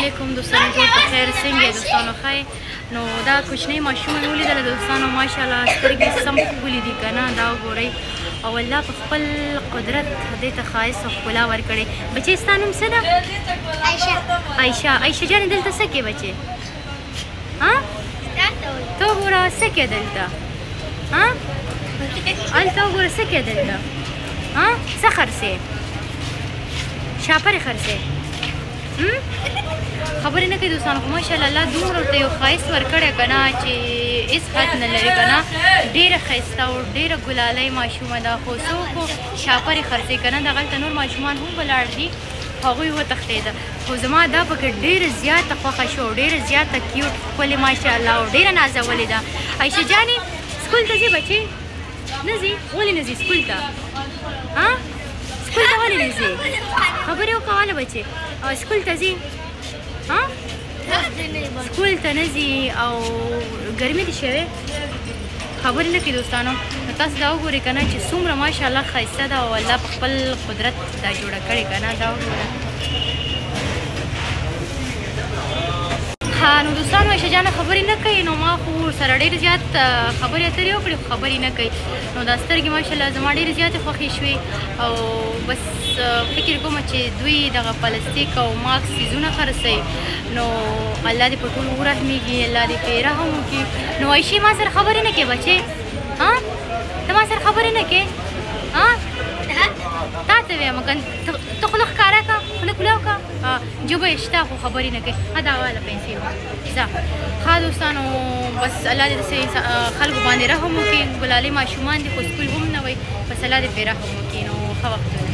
علیکم دوستانو، جوړ په خیر؟ څنګه یې دوستانو؟ ښه یې؟ نو دا کوچنۍ ماشومه مې ولیدله دوستانو، ماشاءالله سترګې سم ښکلې دي که نه، دا وګورئ. او الله په خپل قدرت دې ته ښایست او ښکلا ورکړې. بچې ستا نوم څه ده؟ عایشه. عایشه، عایشه جانې دلته څه کې بچې؟ ها ته وګوره څه کې دلته؟ ها هلته وګوره څه کې دلته؟ ها څه خرڅې؟ شاپرې خرڅې؟ خبرې نه کوي دوستانو، خو ماشاءالله الله دومره ورته یو ښایست ورکړی که نه چې هېڅ حد نه لري که نه، ډېره ښایسته او ډېره ګلالۍ ماشومه ده. خو څوک خو شاپرې خرڅوي که نه، دغلته نور ماشومان هم ولاړ دي، هغوی وتښتېده. خو زما دا پکې ډېره زیاته خوښه شوه او ډېره زیاته کیوټ ښکلې ماشاءالله او ډېره نازولې ده. عایشه جانې سکول ته ځې بچې؟ نه ځې؟ ولې نه ځې سکول ته؟ ها سکول ته ولې نه ځې؟ خبرې وکوله بچې. سکول ته ځې؟ ها سکول ته نه ځي او ګرمي دې شوې؟ خبرې نه کوي دوستانو. نو تاسو دا وګورئ که نه چې څومره ماشاءالله ښایسته ده او الله په خپل قدرت دا جوړه کړې که نه، دا وګوره. ها نو دوستانو عایشه جانه خبرې نه کوي، نو ما خو سره ډېر زیات خبرې اترې وکړې خو خبرې نه کوي. نو دا سترګې ماشاءالله زما ډېرې زیاتې خوښې شوې او بس فکر کوم چې دوی دغه پلاستیک او ماسک څیزونه خرڅوي، نو الله دې په ټولو ورحمېږي، الله دې پرې رحم وکړي. نو عایشې ما سره خبرې نه کوې بچې؟ ها ته ما سره خبرې نه کوې؟ ها تا ته وایم که ته خوله ښکاره کړه، خوله کولاو کړه. ژبه یې شته خو خبرې نه کوي. ها دا واله پیسې ځه. ښه دوستانو بس الله دې داسې خلکو باندې رحم وکړي. ګلالۍ ماشومان دي خو سکول هم نه وایي، بس الله دې پرې رحم وکړي. نو ښه وخت.